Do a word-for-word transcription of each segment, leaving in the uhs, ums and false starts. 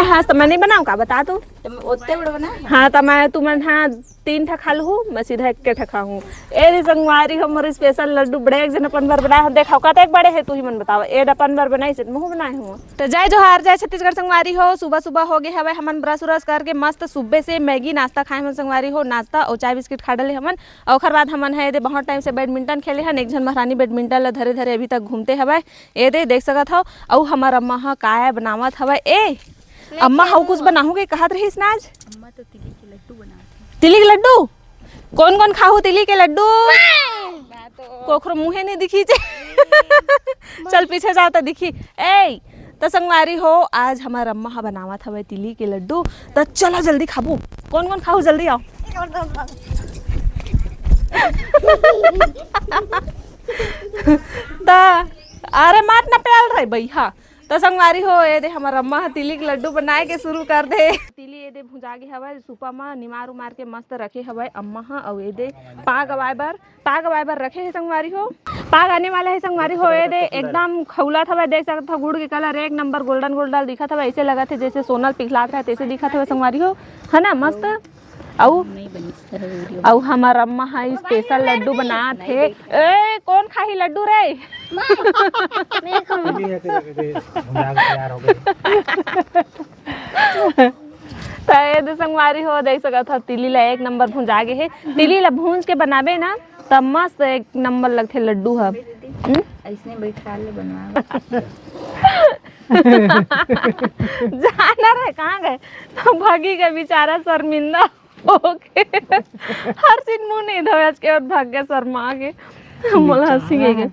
हाँ, त मैं नहीं बनाऊँ का, बता तू। त मैं ओत्ते बड़ बनाए। हाँ, त मैं, तुमन, हाँ, तीन ठा खा लूँ, मैं सीधा एक ठा खाहूँ। ए दे संगवारी हो, मोर special लड्डू बड़े एक झन अपन बर बनाए हो, देखाओ कतेक बड़े हे, तू ही मन बताओ। ए दे अपन बर बनाइस हे, महूँ बनाए हूँ। त जय जोहार, जय छत्तीसगढ़ संगवारी हो। सुबह सुबह हो गे हवय, हमन brush उरस करके मस्त सुबह से Maggi नाश्ता खाए हन संगवारी हो, नाश्ता अउ चाय बिस्किट खा डले हमन। अउ ओखर बाद हमन ह ए दे बहुत time से badminton खेले हन, एक झन महारानी badminton ल धरे धरे अभी तक घूमते हवय। ए दे देख सकत हव, अउ हमर अम्मा ह काय बनावत हवय। ए, अम्मा हव कुछ बनाहूँ के कहत रहिस ना आज? अम्मा तो तिली के लड्डू बनावत हे। तिली के लड्डू? कोन कोन खाहू तिली के लड्डू? मैं तो। कोखरो मुँहे नहीं दिखी जे। चल पीछे जाओ त दिखी। ए, त संगवारी हो, आज हमर अम्मा ह बनावत हवय तिली के लड्डू। त चलो जल्दी खाबो। कोन कोन खाहू, जल्दी आओ। त अरे मार ना पेल रहे बई, हाँ। त संगवारी हो, ए दे हमर अम्मा ह तिली के लड्डू बनाए के शुरू कर दे। तिली ए दे भुंजा गे हवय, सुपा म निमार उमार के मस्त रखे हवय अम्मा ह। अउ ए दे पाग अवाए बर, पाग अवाए बर रखे हे संगवारी हो। पाग आने वाला हे संगवारी हो। ए दे एकदम खौलत हवय, देख सकत हव गुड़ के colour एक number golden golden दिखत हवय, ऐसे लगत हे जैसे सोनल पिघलात रहे तैसे दिखत हवय संगवारी हो, है ना, मस्त। अउ नहीं बनी इस तरह video। अउ हमर अम्मा ह special लड्डू बनात हे। ए, कौन खाही लड्डू रे? मैं खाऊं। ये, ये, ये, ये, भुंजा के तैयार हो गए। त ए दे संगवारी हो, देख सकत हव, तिली ला एक number भुंजा गे हे। तिली ला भूंज के बनाबे ना, त मस्त एक number लगथे लड्डू ह। हम्म? ऐसने बैठा ले बनवा। जाना रहे, कहाँ गए? त भगी गए बेचारा शर्मिंदा। ओके। हर चीज मुंह नहीं धोए, आज के बाद भाग गया शर्मा के। मोला हंसी के।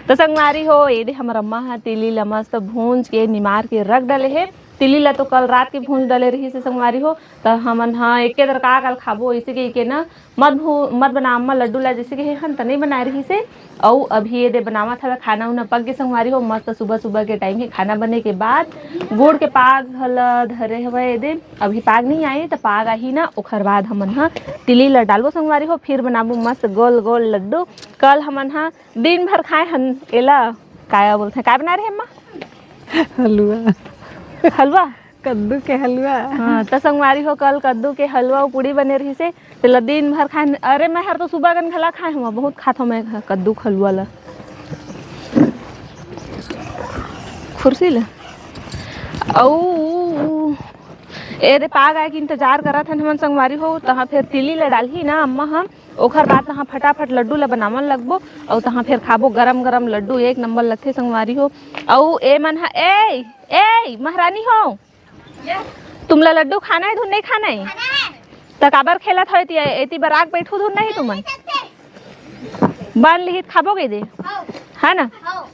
त संगवारी हो, ए दे हमर अम्मा ह तिली ला मस्त भूंज के निमार के रख डले हे। तिली ला तो कल रात के भूंज डले रहिस हे संगवारी हो, त हमन ह एके दर का कल खाबो, इसे के, के ना मत भू-, मत बना अम्मा लड्डू ला, जैसे के हे हन त नहीं बनाए रहिस हे। अउ अभी ए दे बनावत हवय खाना उना पक गे संगवारी हो, मस्त सुबह सुबह के time हे। खाना बने के बाद गुड़ के पाग ल धरे हवय ए दे, अभी पाग नहीं आए त पाग आही ना, ओखर बाद हमन ह तिली ल डालबो संगवारी हो, फिर बनाबो मस्त गोल गोल लड्डू। कल हमन ह दिन भर खाए हन एला, काय बोलथे, काय बना रहे अम्मा? हलवा। हलवा? कद्दू के हलवा। हाँ, त संगवारी हो, कल कद्दू के हलवा अउ पूड़ी बने रहिस हे, तेला दिन भर खाए। अरे, मैं हर तो सुबह कन घला खाए हूँ, बहुत खाथो मैं कद्दू के हलवा ला। खुर्सी ले। अउ ए दे पाग आए के इंतजार करत हन हमन संगवारी हो, तहाँ फिर तिली ला डालही ना अम्मा ह, ओखर बाद तहाँ फटाफट लड्डू ला बनावन लगबो, अउ तहाँ फिर खाबो गरम गरम लड्डू, एक number लगथे संगवारी हो। अउ ए मन ह, ए, ए, महारानी हो, तुमला लड्डू खाना है, धुन नहीं खाना है? खाना है। त काबर खेलत हो एती, एती बर आग बैठू धुन नहीं तुमन? नहीं सकते। बन लिहित खाबो गे दे। हाँ। है ना? हाँ।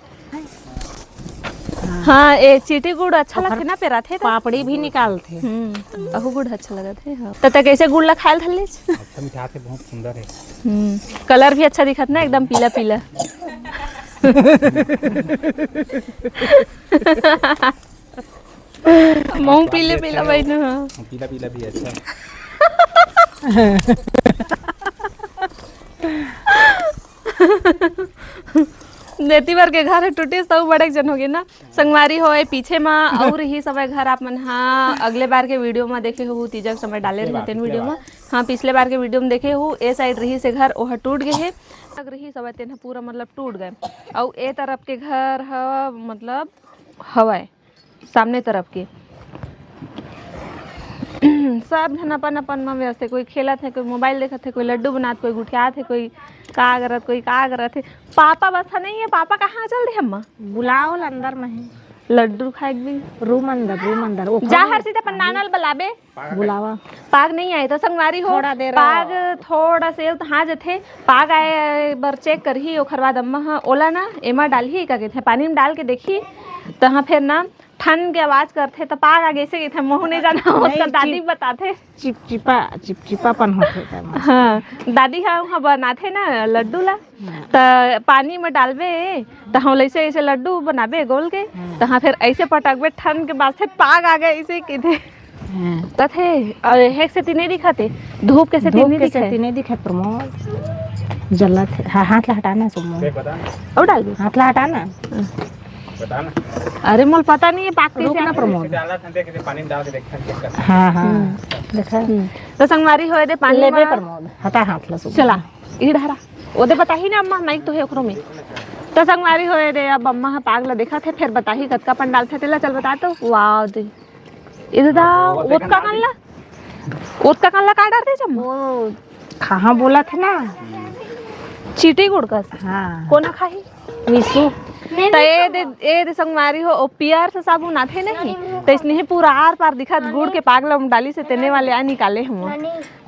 हाँ, ए चीटी गुड़ अच्छा ओकर लगथे ना, पेराथे त। पापड़ी भी निकालथे। हम्म, अहू गुड़ अच्छा लगत हे, हाँ। त, त कैसे गुड़ ला खायल धर लेच? अच्छा मिठाथे, बहुत सुंदर है। हम्म, colour भी अच्छा दिखत ना, एकदम पीला पीला। महूँ पीले पीला बहिनी, हाँ। पीला पीला भी अच्छा। देती बर के घर टूटिस त बड़े जन होगे ना। संगवारी हो, ए पीछे म अउ रही सबे घर, आप मन हा अगले बार के video म देखे हो, तीजा के समय डाले रहे तेन video म। हाँ, पिछले बार के video म देखे हो, ए side रही से घर, ओह टूट गे हे। लग रही सबे तेन ह पूरा मतलब टूट गए। अउ ए तरफ के घर ह मतलब हवय। सामने तरफ के। सब झन अपन अपन म व्यस्त हे, कोई खेलत हे, कोई mobile देखत हे, कोई लड्डू बनात, कोई गुठियात हे, कोई का करत, कोई का करत हे। पापा बस ह नहीं है, पापा कहाँ चल दे अम्मा? बुलाओ ल अंदर में है। लड्डू खाए के भी। Room अंदर, room अंदर। ओ जा हर चीज अपन नाना ल बलाबे। बुलावा। पाग नहीं आए त संगवारी हो, थोड़ा देर पाग थोड़ा से तो हाँ जथे, पाग आए बर check करही, ओखर बाद अम्मा ह ओला ना एमा डालही, का कहिथे, पानी में डाल के देखही, तहाँ फिर ना ठन के आवाज करथे, त पाग आगे से कहिथे, महूँ नहीं जाना, नहीं, ओकर दादी चिप-, बताथे। चिपचिपा, चिपचिपापन होथे तेमा। हाँ, दादी ह वहाँ बनाथे ना लड्डू ला, हाँ। त पानी में डालबे, त हम ऐसे, ऐसे लड्डू बनाबे गोल के, हाँ। तहाँ फिर ऐसे पटकबे, ठन के बाजथे, पाग आगे ऐसे कहिथे। हाँ। कथे, अ, हेक सेती नहीं दिखत हे, धूप के सेती धूप नहीं के दिखे। सेती नहीं दिखे प्रमोद। जलत हे। हा-, हाथ ला हटाना सुमो। अउ डाल दे। हाथ ला हटाना। हाँ। अरे, मोला पता नहीं है पाक कैसे रुक ना आथे। प्रमोद। डाला था, देख, देख, पानी में डाल के देखा, check कर। हाँ, हाँ। हम्म। देखा? हम्म। तो संगवारी हो, ए दे पानी लेबे में। प्रमोद, हटा हाथ ला सुबह। चला, ई डहरा। ओ दे बताही ना अम्मा, माइक तो है ओकरो में। तो संगवारी हो, ए दे अब अम्मा ह पाग ला देखत हे, फिर बताही कतका पंडाल थे तेला। चल बता तो। वाह दे। ए दे दा, ओतका कन ला? ओतका कन ला का डर दे जम्मा? वो कहाँ बोला थे ना? चीटी गुड़ कस। हाँ। कोन खाही? विशु। त ए दे, ए दे संगवारी हो, ओ पियर से साबुन आथे नहीं, त इसने ही पूरा आर पार दिखत गुड़ के पाग ला डाली से तेने वाले आ निकाले हम।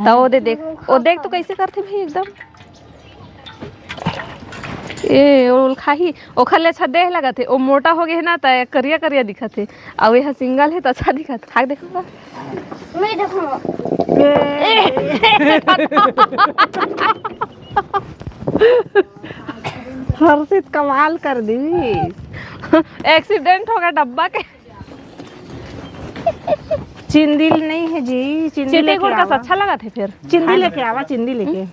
त ओ दे देख, ओ देख तो कैसे करथे भाई एकदम। ए, ओल खाही, ओखर ले अच्छा देह लगत हे, ओ मोटा हो गे हे ना, त करिया करिया दिखत हे, अउ एहा सिंगल हे, त अच्छा दिखत हे। खा के देखो बा। मैं देखूंगा। हर्षित कमाल कर दी। Accident हो गे डब्बा के। चिंदी नहीं है जी, चिंदी चिंदी लेके गुड़ का आवा। अच्छा लगत हे फिर। चिंदी लेके आवा, चिंदी लेके।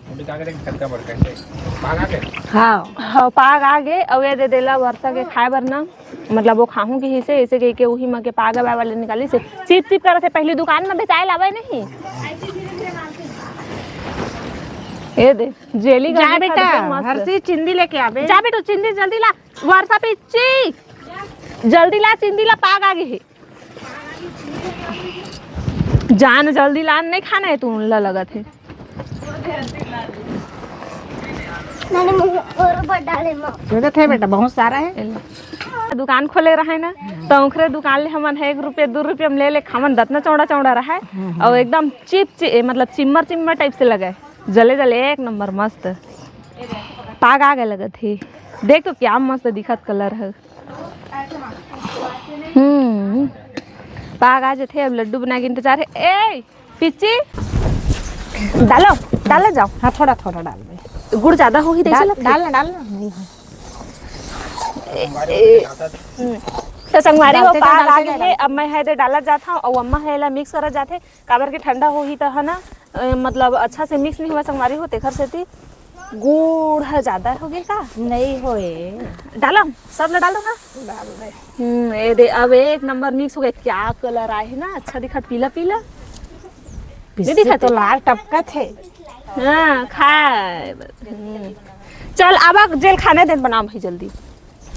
हाँ। हाँ, पाग आ गे, अउ ए दे देला वर्षा के खाए बर ना, मतलब वो खाहूं किहिसे, ऐसे कहिके उही म के पाग आवे वाले निकालिसे। चिप चिप करत हे, पहली दुकान में बेचाए लावे नहीं। ए दे, जेली जा गंजी बेटा, खरीद के मस्त। हर्षी चिंदी लेके आबे। जा बेटू, चिंदी जल्दी ला, वर्षा पिच्ची, जल्दी ला, चिंदी ला, पाग आ गे हे। जान जल्दी लान नहीं खाना है तू, उनला लगत है। मैंने मुंह और ऊपर डाले माँ। ये तो थे बेटा, बहुत सारा है। दुकान खोले रहे ना, तो ओखरे दुकान ले हमन है एक रुपये, दू रुपये में ले ले खावन, दतना चौड़ा चौड़ा रहे, हम्म, हम्म। और एकदम चिप चि-, ए, मतलब चिम्मर चिम्मर type से लगे, जले जले एक नंबर मस्त। पाग आ गे लगत है, देख तो क्या मस्त दिखत colour है। हम्म, पाग आ जथे, अब लड्डू बनाए के इंतजार है। ए, पिच्ची, डालो, डालो जाओ। हाँ, थोड़ा, थोड़ा डाल दे। गुड़ ज्यादा होही, तइसे डाल, लगथे। डाल ना, डाल ना। नहीं हो। ए, ए, हम्म। तो संगवारी हो, डालते जा, पाग डालते आ जा, गे हे, डालते। अब मैं है दे डालत जात हूँ, और अम्मा है ला mix करत जाथे, काबर के ठंडा होही त है ना, अ, मतलब अच्छा से mix नहीं हुआ संगवारी हो, तेखर सेती। गुड़ ह ज्यादा हो गे का? नहीं होए। डालम, सब ल डाल दो ना। डाल दे। हम्म, ये दे, अब एक नंबर mix हो गए। क्या colour आए है ना, अच्छा दिखत, पीला पीला। पिस्से नहीं दिखत तो है? लाल टपकत है। हाँ, खाए। हम्म। चल, अब जेल खाने दे बनाओ भाई जल्दी।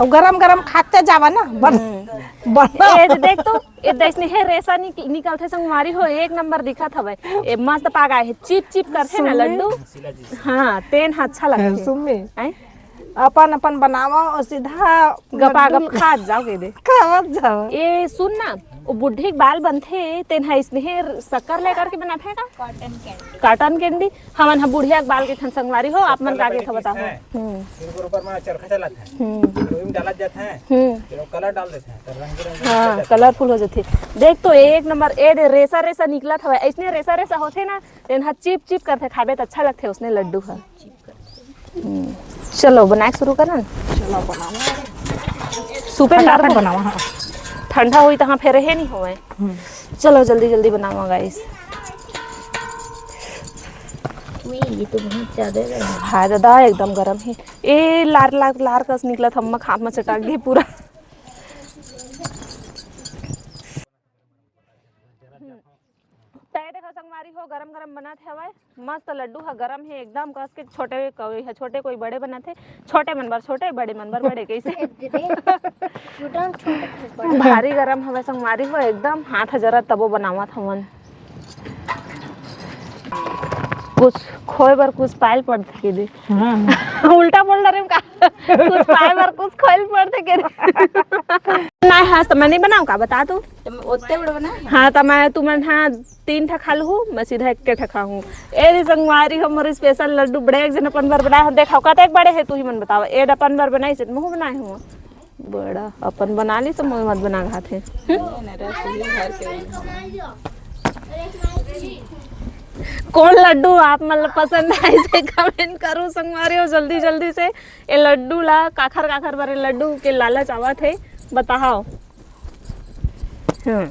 और गरम गरम खाते जावा ना, बन-, हम्म। बना। ए, देख तो, ए, देख, इसने हे रेसा निक-, निकलथे संगवारी हो, एक नंबर दिखत हवय। ए, मस्त पाग आए हे, चिप चिप करथे ना सुम्मी। लड्डू। हाँ, तेन ह अच्छा लगथे। सुम्मी। हैं? अपन अपन बनावा और सीधा गपा गप लड्डू खात जाओ के दे। खावत जाओ। ए, सुन ना, वो बुढ़े के बाल बनथे, तेन ह इसने हे शक्कर लेकर के बनाथे का? Cotton candy। हमन ह बुढ़िया के बाल के ठन संगवारी हो, आप मन का के बताओ। हम्म। फिर ओकर ऊपर में चरखा चलाथे। हम्म। फिर ओही में डालत जाथे। हम्म। फिर वो colour डाल देथे। तो रंग बिरंग हाँ, colourful हो जाथे। देख तो एक नंबर, ए दे रेसा रेसा निकलत हवय। अइसने रेसा रेसा होथे ना, तेन ह चिप चिप करथे, खाबे त अच्छा लगथे उसने लड्डू ह। हम्म। चलो, बनाए शुरू करन। चलो, बनाओ। सुपे फटाफट मारबो। बनाओ, हाँ। ठंडा होई त हाँ, फेर हे नहीं होवय। हम्म। चलो, जल्दी जल्दी बनाओ, guys। उई, ये तो बहुत ज्यादा है। हाय दादा, एकदम गरम है। ए, लार लार लार कस निकलत, हम हाथ में चटा गई पूरा। तय देखो संगवारी हो, गरम गरम बनत हवय, मस्त लड्डू ह गरम हे एकदम कस के। छोटे कोई ह छोटे, कोई बड़े बनत हे, छोटे मन बर छोटे, बड़े मन बर बड़े, कैसे? छोटा छोटा। भारी गरम हवय संगवारी हो, एकदम हाथ ह जरत तबो बनावत हवन। कुछ खोए बर कुछ पायल पड़थे के दे। हाँ। उल्टा बोल रहे का? कुछ पाए बर कुछ खोए ल पड़थे के दे। ना, हाँ, तो मैं नहीं बनाऊँ का, बता तू। तुम ओते बड़ बना। हाँ, त मैं तुमन, हाँ, तीन ठा खा लूँ, मैं सीधा एक ठा खाहूँ। ए दे संगवारी हो, मोर special लड्डू बड़े एक जन अपन बर बनाए हो, देखाओ कतेक बड़े हे, तू ही मन बताओ। ए दे अपन बर बनाई से, महू बनाए हूँ। बड़ा अपन बना ली, तो मोर मत बना खात हे। हम्म? कोन लड्डू आप मन ल पसंद आइसे comment करो संगवारी हो, जल्दी जल्दी से। ए लड्डू ला काखर काखर बर ए लड्डू के लालच आवत हे, बताओ। हम्म।